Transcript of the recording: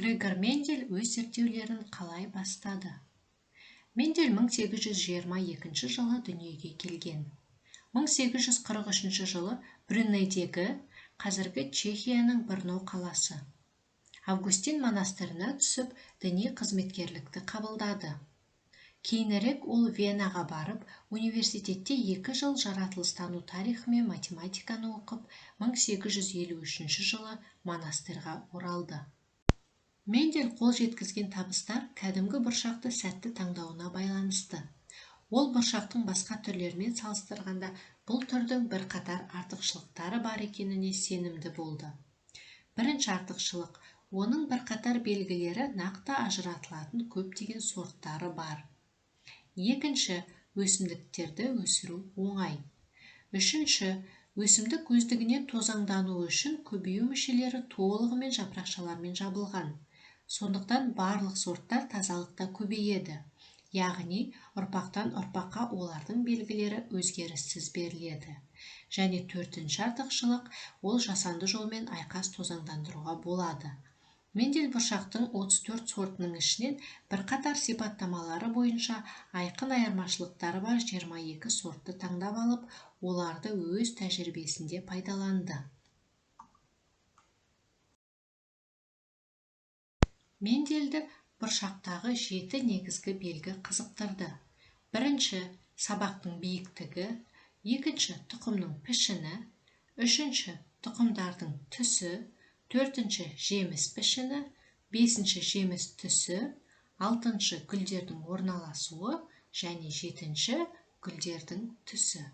Грегор Мендель өз зерттеулерін қалай бастады? Мендель 1822 жылы дүниеге келген. 1843 жылы Брюннедегі, қазіргі Чехияның Брно қаласы, Августин монастырына түсіп, діни қызметкерлікті қабылдады. Кейінірек ол Венаға барып, университетте 2 жыл жаратылыстану тарихы мен математиканы оқып, 1853 жылы монастырға оралды. Мендель қол жеткізген табыстар кәдімгі бұршақты сәтті таңдауына байланысты. Ол бұршақтың басқа түрлерімен салыстырғанда бұл түрдің бірқатар артықшылықтары бар екеніне сенімді болды. Бірінші артықшылық – оның бірқатар белгілері нақты ажыратылатын көптеген сорттары бар. Екінші, өсімдіктерді өсіру оңай. Үшінші, өсімдік өздігінен тозаңдануы үшін көбею мүшелері толығымен жапырақшалармен жабылған. Сондықтан барлық сорттар тазалықта көбейеді, яғни ұрпақтан ұрпаққа олардың белгілері өзгеріссіз беріледі. Және төртінші артықшылық, ол жасанды жолмен айқас тозаңдандыруға болады. Мендель бұршақтың 34 сортының ішінен бірқатар сипаттамалары бойынша айқын айырмашылықтары бар 22 сортты таңдап алып, оларды өз тәжірибесінде пайдаланды. Мендельді бұршақтағы 7 негізгі белгі қызықтырды. Бірінші, сабақтың биіктігі, екінші, тұқымның пішіні, үшінші, тұқымдардың түсі, төртінші, жеміс пішіні, бесінші, жеміс түсі, алтыншы, гүлдердің орналасуы және жетінші, гүлдердің түсі.